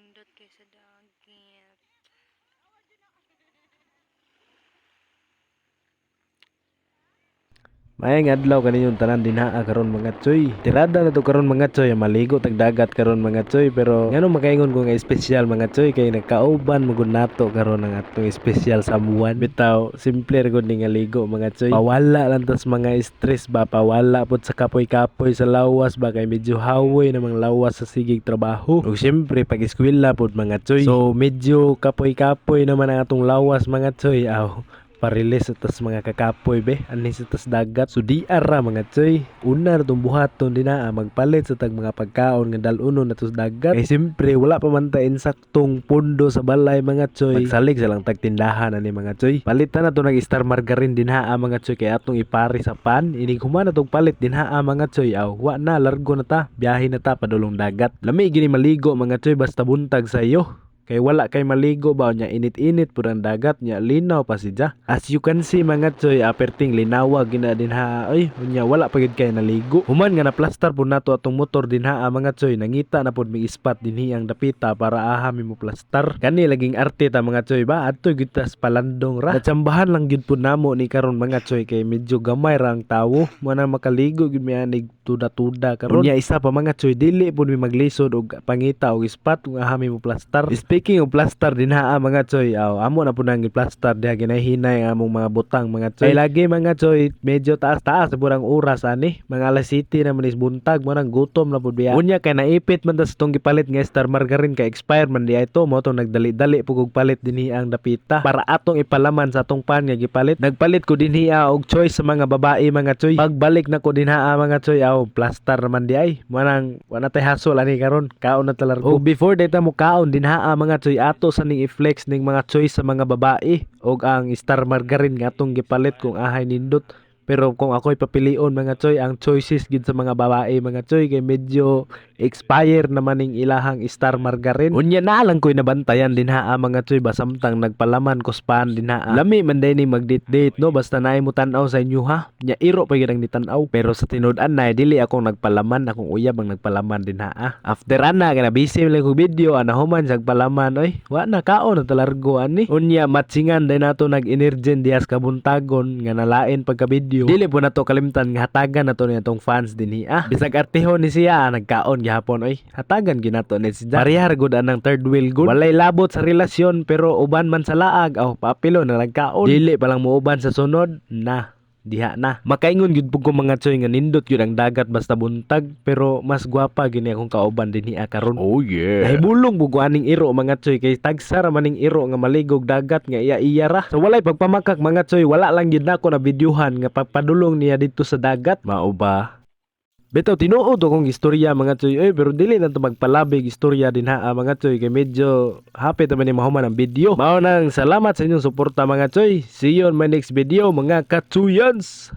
Nindot kay sa dagat. Maayong adlaw kaninyong tanan dinha karon, mga tsoy. Tirada na to karon, mga tsoy, maligo tag dagat karon, mga tsoy, pero ngano makaingon ko nga espesyal, mga tsoy, kay nagkauban mo gud nato karon ang atong espesyal someone. Bitaw simple ra gud ni nga ligo, mga tsoy. Pawala lang tas mga stress ba, pawala pud sa kapoy-kapoy sa lawas ba, kay medyo hawoy namang lawas sa sigig trabaho. Ug syempre pag eskwela pud, mga tsoy. So medyo kapoy-kapoy naman ang atong lawas, mga tsoy. Aw, pa-release sa tas mga kakapoy be anhi sa tas dagat. So di ara, mga tsoy, una ra tong buhaton dinaa, magpalit sa tag mga pagkaon nga dal-unon nato sa dagat, kay siyempre wala pa man ta insaktong pondo sa balay, mga tsoy. Magsalig sa lang tag tindahan ani, mga tsoy. Palitan na to nag Star margarine dinha, mga tsoy, kay atong ipari sa pan. Inig human na tong palit dinha, mga tsoy, aw, wa na, largo na ta, biyahe na ta padulong dagat. Lami gini maligo, mga tsoy, basta buntag sa iyo. Kay wala kay maligo ba nya, init-init pud ang dagat nya, linaw pa siya. As you can see, mga tsoy, aperting linawa gina dinha oy, unya wala pa gid kay naligo. Human nga na plaster pud nato atong motor dinha, mga tsoy, nangita na pud mig spot dinhi ang dapita para aha mi mo plastar. Kani laging arte ta, mga tsoy ba, adto gyud tas palandong ra. Natsambahan lang gyud pud namo ni karon, mga tsoy, kay medyo gamay ra ang tawo. Mo na makaligo gyud mi anig tuda-tuda karon. Unya isa pa, mga tsoy, dili pud mi maglisod og pangita og spot kung aha mi mo plastar. Speaking of plaster dinha, mga tsoy, aw, amo na pud nang gi-plaster diha, ginahinay ang among mga butang, mga tsoy. Kay lagi, mga tsoy, medyo taas-taas na pud ang oras ani. Mga alas 7 na man is buntag, mo nang gutom na pud biya. Unya kay naipit man tas tong gipalit nga Star margarine kay expire man di ay to, mo tong nagdali-dali pud og palit dinhi ang dapita para atong ipalaman sa atong pan nga gipalit. Nagpalit ko dinhi og choice sa mga babae, mga tsoy. Pagbalik na ko dinha, mga tsoy, aw, plaster naman di ay. Mo nang wala tay hasol ani karon, kaon na talargo. Og before dayta mo kaon dinha, mga tsoy, ato sa ning i-flex ning mga choice sa mga babae og ang Star margarine nga atong gipalit kung ahay nindot. Pero kung ako'y papilion, mga tsoy, ang choices gid sa mga babae, mga tsoy, kay medyo expire naman ning ilahang Star margarine. Unya na lang ko'y nabantayan dinha, mga tsoy, basamtang nagpalaman ko span dinha. Lami man day ni mag-date-date no, basta naay mo tan-aw sa inyo ha. Nya iro pa gyud ang nitan-aw. Pero sa tinud-an na dili akong nagpalaman, akong uyab ang nagpalaman dinha. After ana kana busy man lang ko video, ana human sa palaman oy. Wa na, kaon na talargo ani. Unya matchingan day nato nag energen dihas kabuntagon nga nalain pagka video. Dili po nato kalimtan nga hatagan nato ni atong fans dinhi ah. Bisag artihon ni siya, nagkaon gihapon oy. Hatagan ginato ni siya. Parehar gud anang third wheel gud. Walay labot sa relasyon pero uban man sa laag, aw, papilo na nagkaon. Dili pa lang muuban sa sunod na diha na. Makaingon gyud pud ko, mga tsoy, nga nindot gyud ang dagat basta buntag, pero mas gwapa gini akong kauban dinhi karon. Oh yeah. Nahibulong pud ko aning iro, mga tsoy, kay tagsa ra maning iro nga maligog dagat nga iya-iya ra. So walay pagpamakak, mga tsoy, wala lang gyud nako na videohan nga pagpadulong niya didto sa dagat. Mao ba? Bitaw tinuod akong istorya, mga tsoy, oy, pero dili na to magpalabig istorya dinha, mga tsoy, kay medyo hapit naman ni mahuman ang video. Mao nang salamat sa inyong suporta, mga tsoy. See you on my next video, mga katsuyans.